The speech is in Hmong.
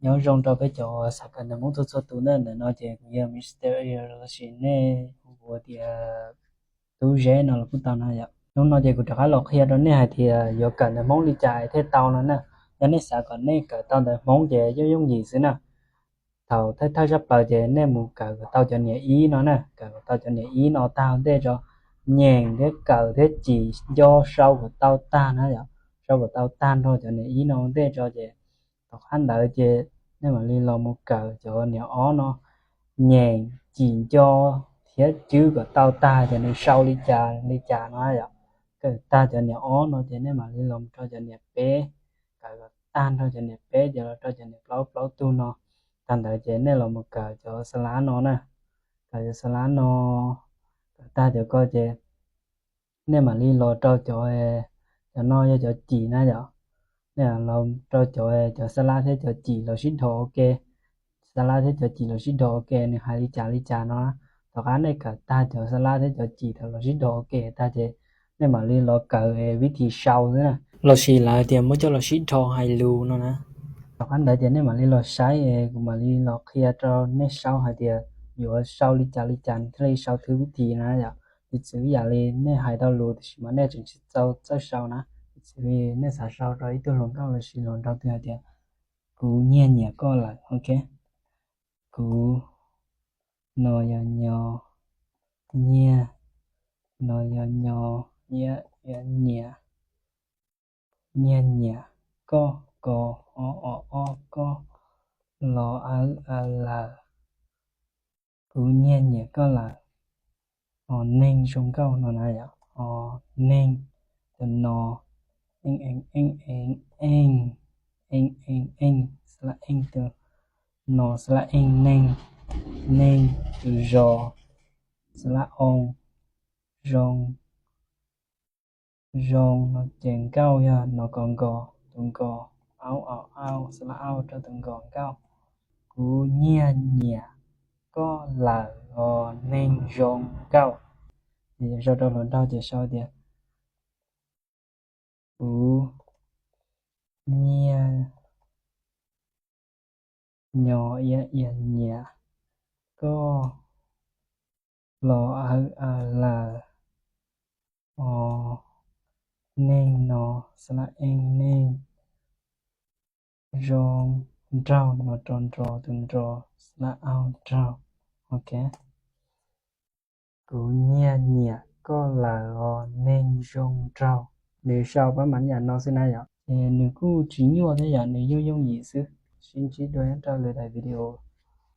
Nyob zoo rau peb cov uas xav kawm ntawv Hmoob txhua txhua tus na. Ntawm no ces kuv yog Mister Air los sis nej hu kuv tias Tub Zeb no los kuj tau na yom. Hnub no ces kuv rov qab los qhia rau nej hais tias yuav kawm ntawv Hmoob li cas thiaj tau no na. Yog nej xav kom nej kawm tau ntawv Hmoob ces yooj yooj yim xwb na. Thaum thawj thawj tshaj plaws ces nej mus kawm kom tau cov niam ib no na, kawm kom tau cov niam ib no tag ua ntej tso, nyeem thiab kawm thiab cim nco sau kom tau tag na yom, sau kom tau tag nrho cov niam ib no ua ntej tso ces tom qab ntawd ces nej mam li los mus kawm cov niam ob no, nyeem cim nco thiab cwb kom tau tag tias nws sau li cas li cas no yom. Kawm tag cov niam ob no ces nej mam li los mus rau cov niam peb, kawm kom tag nrho cov niam peb ces los rau cov niam plaub plaub tug no. Tag ntawd ces nej los mus kawm cov xa lab no na, kawm cov xa lab no, kawm tag cov ko ces nej mam li los rau cov, cov no yog cov cim na yom. Nej los rau cov, cov xa lab thiab cov cim los sib dhos ua ke, xa lab thiab cov cim los sib dhos ua ke nws hais li cas li cas no. Tom qab nej kawm tag cov xa lab thiab cov cim thaum los sib dhos ua ke tag ces nej mam li los kawm vib thim sau xwb na, los sis lawv tias muab coj los sib dhos hais lus no na. Tom qab ntawd ces nej mam li los saib, kuv mam li los qhia rau nej saib hais tias yuav sau li cas li cas nws thiaj li sau thwb vib thim na yom. Piv txwv ib yam li nej hais tau lus tiam sis mas nej tseem tsis txaus txawj sau na, piv txwv li nej xav sau rau ib tug hluas nkauj los sis hluas nraug twg hais tias kuv nyiag nyiam koj lawm, ok. Kuv, no yog nyo, nyiag, no yog nyo, iab, iab, nyiam, nyiag nyiam, koj, ko, o, o, ob, koj, lo, awb, aw, lawm. Kuv nyiag nyiam koj lawm. O, neeg zoo nkauj no na yom. O, neeg, tus no, eej, eej, eej, eej, eej, eej, eej, eej, xa lab eej, tus no xa lab eej, neeg, neeg, tus zos, xa lab oo, zoo, zoo no ces nkauj yog no ko nko, tus nko, aub, au, au, xa lab au rau tus nko, nkauj. Kuv nyiag nyiam koj lawm os neeg zoo nkauj. Ces yuav sau rau hluas nraug ces sau tias kuv nyiag nyo iab iab nyiam koj los awb aw lawm os neeg no xa lab eej neeg zoo nraug no rau nro tus nro xa lab au nraug. Ok. Kuv nyiag nyiam koj lawm os neeg zoo nraug. Nws sau pab mas yam no xwb na yom. Ces nws kuj tsis nyuaj thiab yom, nws yooj yooj yim xwb. Sib ntsib dua nyob rau lwm daim video.